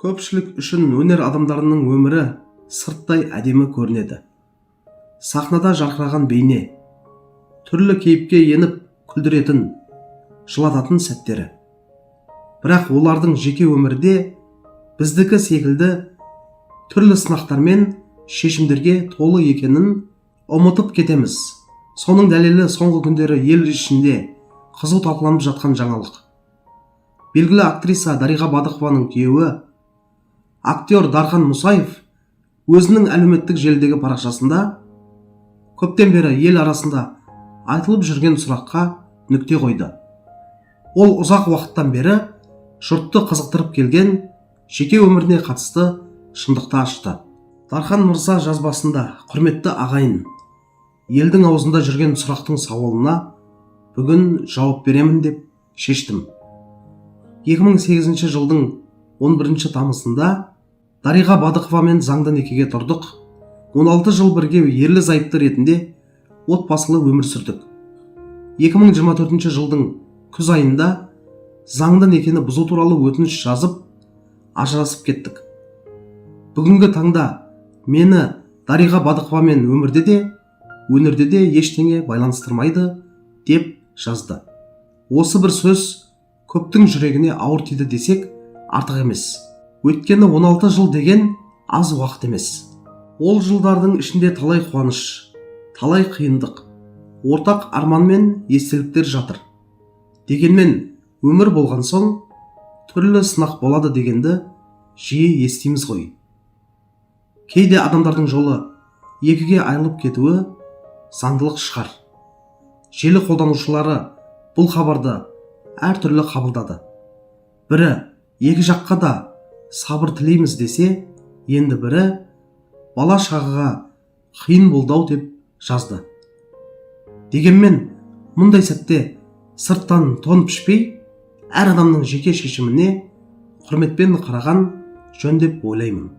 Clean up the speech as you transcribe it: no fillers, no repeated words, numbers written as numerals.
Көпшілік үшін өнер адамдарының өмірі сырттай әдемі көрінеді. Сахнада жарқыраған бейне, түрлі кейіпке еніп күлдіретін, жылататын сәттері. Бірақ олардың жеке өмірде біздікі секілді түрлі сынақтар мен шешімдерге толы екенін ұмытып кетеміз. Соның дәлелі — соңғы күндері ел ішінде қызу талқыланып жатқан жаңалық. Белгілі актриса Дариға Бадықованың күйеуі, актер Дархан Мұсаев өзінің әлеуметтік желідегі парақшасында көптен бері ел арасында айтылып жүрген сұраққа нүкте қойды. Ол ұзақ уақыттан бері жұртты қызықтырып келген жеке өміріне қатысты шындықты ашты. Дархан мырза жазбасында: «Құрметті ағайын, елдің аузында жүрген сұрақтың сауалына бүгін жауап беремін деп шештім. 2008 жылдың 11 тамызында Дариға Бадықовамен заңды некеге тұрдық. 16 жыл бірге ерлі зайыпты ретінде отбасылы өмір сүрдік. 2024 жылдың күз айында заңды некені бұзу туралы өтініш жазып, ажырасып кеттік. Бүгінгі таңда мені Дариға Бадықовамен өмірде де, өнерде де ештеңе байланыстырмайды», — деп жазды. Осы бір сөз көптің жүрегіне ауыр тиді десек, артық емес. Өйткені 16 жыл деген аз уақыт емес. Ол жылдардың ішінде талай қуаныш, талай қиындық, ортақ арман мен естеліктер жатыр. Дегенмен өмір болған соң түрлі сынақ болады дегенді жиі естиміз ғой. Кейде адамдардың жолы екіге айырылып кетуі заңдылық шығар. Желі қолданушылары бұл хабарды әртүрлі қабылдады. Бірі «екі жаққа да сабыр тілейміз» десе, енді бірі «бала шағаға қиын болды ау» деп жазды. Дегенмен мұндай сәтте сырттан тон пішпей, әр адамның жеке шешіміне құрметпен қараған жөн деп ойлаймын.